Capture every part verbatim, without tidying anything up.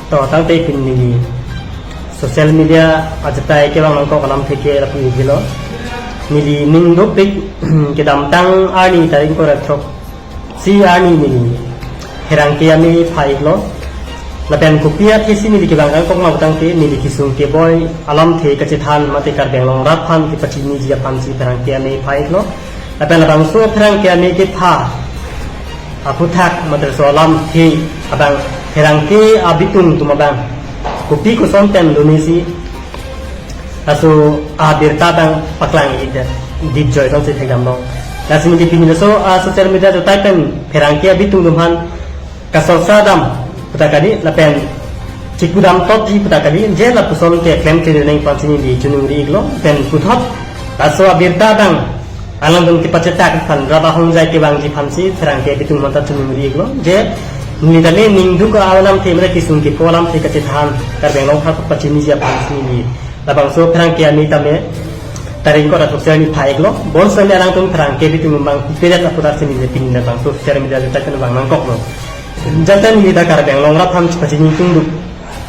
To, tangte pini neli social media ajatai kevang nangkok alamthe ke lapu iklo. Neli ning dopik kedamtang arni tarik ingkoi ra throk si arni neli pherangke amei pha iklo. Lapen kopi athesi neli kevang nangkok ma pu tangte neli kesung keboi alamthe kachethan mate Karbi Anglong rat aphan kepachiniji aphansi pherangke amei pha iklo. Lapen labangso pherangke amei kepha aphuthak mate laso alamthe abang pherangke abitung atum abang kopi koson pen dunisi laso abirta abang paklang ikdet Dipjoy tongsi thekdamlong. Lasi neli pini laso, ah, social media ajatai pen pherangke abitung atum aphan kasorsa dam pu ta kali lapen chikudam totji pu ta kali, je lapuson ke klemkle nangji aphansi neli choningri iklo. Pen puthot laso abirta abang alangtum kepachetak aphan rat ahongjai kevangji aphansi pherangke abitung aphanta choningri iklo. Je neli tame ning duk alamthe mate kesung kepo alamthe kachethan Karbi Anglong aphan pachiniji aphansi neli labangso pherangke amei tame tarik ingkoi ra throk si arni pha iklo. Bonsoni alangtum pherangke abitung abang pedet aputhak si neli pini labangso social media ajatai pen vang nangkoklo. Jatan neli ta Karbi Anglong rat aphan pachini tungduk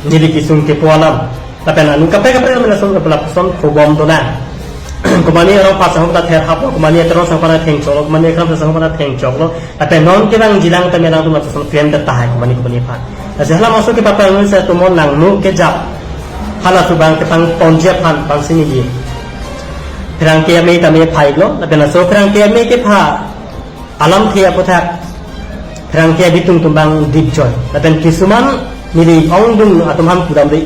neli kesung kepo alam. Lapen anu kaprek kaprek alam lason kapala puson kobom dona. Komani arong pasang ta ther haplo, komani aterong sang pana thengchoklo, komani akram sang pana thengchoklo. Lapen non kevangjilang tame alangtum lapuson klem ta tahai komani komani aphan. Lasi hala maso kepapang sa tumon nangmu kejap. Halaso abang kepangponji aphan aphansi neli pherangke amei tame pha iklo, lapen laso pherangke amei kepha alamthe aputhak pherangke abitung atum abang Dipjoy. Lapen kisuman neli ongdung atum aphan pudamri.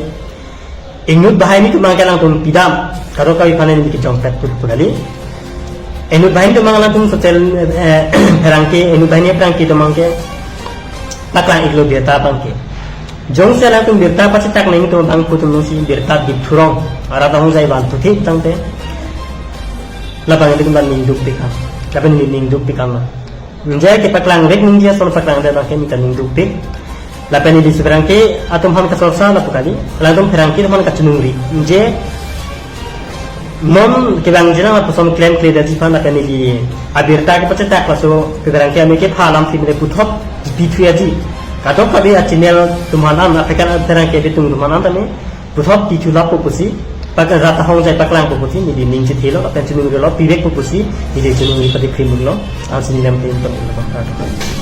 Inut banghini atum abang ke alangtum pidam. Kado kabi aphan neli kejongpet put pu kali. Inut banghini atum abang alangtum social, eh, pherangke, inut banghini pherangke atum abang ke paklang iklo birta abang ke. Jongsi alangtum birta pachetak nangji atum abang putum nangsi birta Diphu rong arat ahongjai vantuthi tangte labang abitung abang ning duk pikam. Lapen neli ning duk pikam lo. Je kepaklang vek nangji ason paklang vek abang ke neli ta ning duk pik. Lapen neli si pherangke atum aphan kasorsa lapu kali. Alangtum pherangke atum aphan kachoningri. Je non kevangjilang lapuson klemkledetji aphan lapen neli abirta kepachetak laso pherangke amei kepha alamthe mate puthot pithu aji. Kado kabi achannel atum aphan an, aphekan pherangke abitung atum aphan an tame puthot pithu lapu pusi, pak rat ahongjai paklangpo pusi neli ning chethelo, lapen choningrilo, pivekpo pusi neli choningri pati phim lo. Ansi neli lam pin pon lo.